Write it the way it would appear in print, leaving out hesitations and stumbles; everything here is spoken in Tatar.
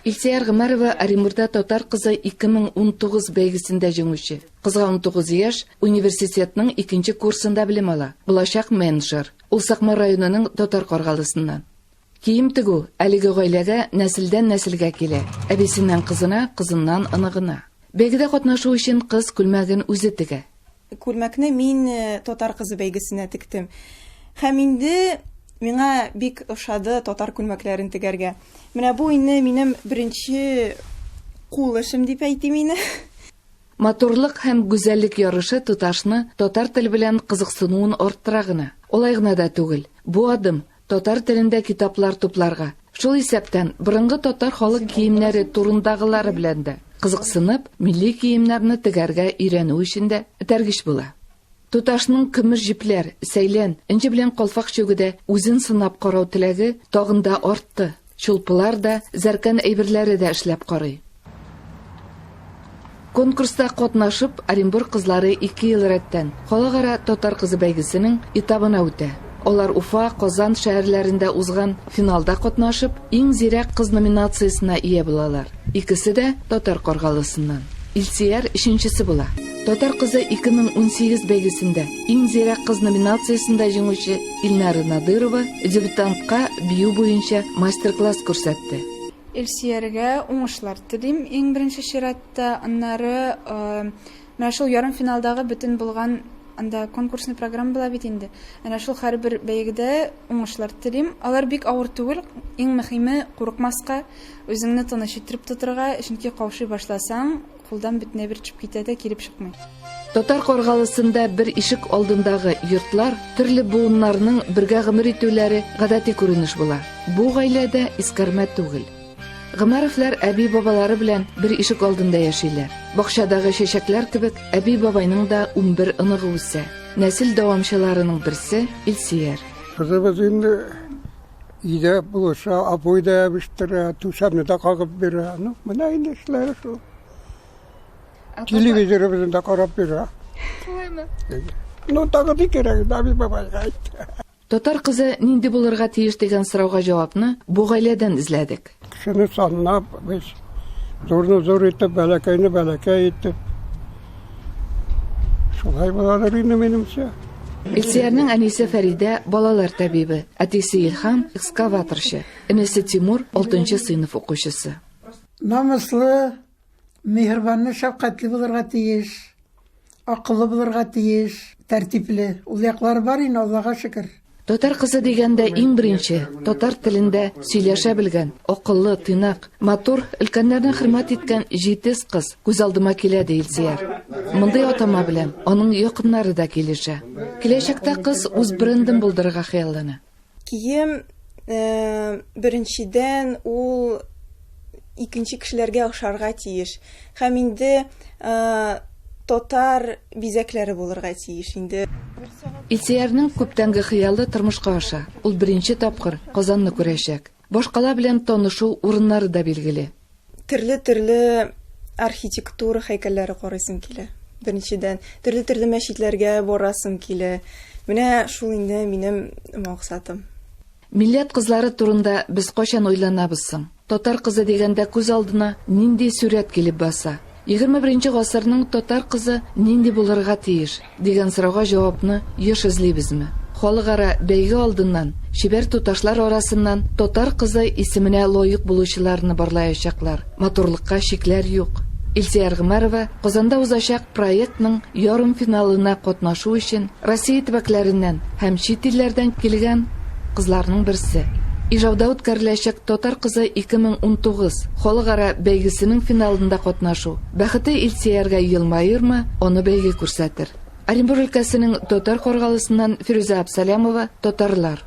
Илсөяр Гомәрова Оренбурда Татар кызы 2019 бәйгесендә җиңүче. Кызга 19 яшь, университетның икенче курсында белем ала, булачак менеджер. Ул Сакмар районының Татар Каргалысыннан. Кием тегү әлеге гаиләгә нәселдән нәселгә килә, әбисеннән кызына, кызыннан оныгына. Бәйгедә катнашу өчен кыз күлмәген үзе тегә. Күлмәкне мин Татар кызы бәйгесенә тектем. Һәм инде миңа бик ошады татар күлмәкләрен тегәргә. Менә бу инде минем беренче кул эшем дип әйтим инде. Матурлык һәм гүзәллек ярышы туташны татар теле белән кызыксынуын арттыра гына. Алай гына да түгел, бу адым татар телендә китаплар тупларга, шул исәптән борынгы татар халык киемнәре турындагылары белән дә кызыксынып, милли киемнәрне тегәргә өйрәнү өчен дә этәргеч була. Туташның көмеш җепләр, сәйлән, энҗе белән калфак чигүдә үзен сынап карау теләге тагын да артты. Чулпылар да, зәркән әйберләре дә эшләп карый. Конкурста катнашып, Оренбург кызлары ике ел рәттән Халыкара Татар кызы бәйгесенең этабына үтә. Алар Уфа, Казан шәһәрләрендә узган финалда катнашып, Иң зирәк кыз номинациясенә ия булалар. Икесе дә Татар Каргалысыннан. Илсөяр өченчесе була. Татар кызы 2018 бәйгесендә Иң зирәк кыз номинациясендә җиңүче Илнара Надырова дебютантка бию буенча мастер-класс күрсәтте. Илсөяргә уңышлар телим иң беренче чиратта. Аннары менә шул ярымфиналдагы бөтен булган анда конкурсный программа була бит инде. Әнә шул һәрбер бәйгедә уңышлар телим. Алар бик авыр түгел. Иң мөһиме курыкмаска, үзеңне тыныч иттереп тотырга, чөнки каушый башласаң, Кулдан бөтенләй бер төшеп китә дә килеп чыкмый. Татар Каргалысында бер ишек алдындагы йортлар төрле буыннарның бергә гомер итүләре гадәти күренеш була. Бу гаилә дә искәрмә түгел. Гомәровлар әби-бабалары белән бер ишек алдында яшиләр. Бакчадагы чәчәкләр кебек әби-бабайның да 11 оныгы үсә. Нәсел дәвамчыларының берсе, Илсөяр. Кызыбыз инде өйдә булыша, обой да ябыштыра, түшәмне дә кагып бирә. Ну, менә инде эшләре шул. Телевизорыбызны да карап бирә. Шулаймы? Ну, тагы ни кирәк, әби бабайга әйт. Татар кызы нинди булырга тиеш дигән сорауга җавапны бу гаиләдән эзләдек. Кешене санлап, без зурны зур итеп, бәләкәйне бәләкәй итеп. Шулай буладыр инде минемчә. Илсөярнең әнисе Фәридә балалар табибы, әтисе Илһам экскаваторчы, энесе Тимур 6 сыйныф укучысы. Намуслы, миһербанлы, шәфкатьле булырга тиеш. Акыллы булырга тиеш, тәртипле. Ул яклары бар инде, Аллага шөкер. Татар кызы дигәндә иң беренче татар телендә сөйләшә белгән, акыллы, тыйнак, матур, өлкәннәрне хөрмәт иткән җитез кыз күз алдыма килә, ди Илсөяр. Мондый атама белән аның якыннары да килешә. Киләчәктә кыз үз брендын булдырырга хыяллана. Кием, беренчедән, ул икенче кешеләргә ошарга тиеш. Һәм инде татар бизәкләре булырга тиеш инде. Илсөярнең күптәнге хыялы тормышка аша. Ул беренче тапкыр Казанны күрәчәк. Башкала белән танышу урыннары да билгеле. Төрле-төрле архитектура һәйкәлләре карыйсым килә. Беренчедән, төрле-төрле мәчетләргә барасым килә. Менә шул инде минем максатым. Милләт кызлары турында без кайчан уйланабыз соң? Татар кызы дигәндә күз алдына нинди сурәт килеп баса? 21 гасырның татар кызы нинди булырга тиеш? дигән сорауга җавапны еш эзлибезме? Халыкара бәйге алдыннан чибәр туташлар арасыннан Татар кызы исеменә лаек булучыларны барлаячаклар. Матурлыкка чикләр юк. Илсөяр Гомәрова Казанда узачак проектның ярымфиналына катнашу өчен Россия төбәкләреннән һәм чит илләрдән килгән кызларның берсе. Ижауда үткәреләчәк Татар кызы 2019 халыкара бәйгесенең финалында катнашу бәхете Илсөяргә елмаермы, аны бәйге күрсәтер. Оренбур өлкәсенең Татар Каргалысыннан Фирүзә Абсалямова, Татарлар.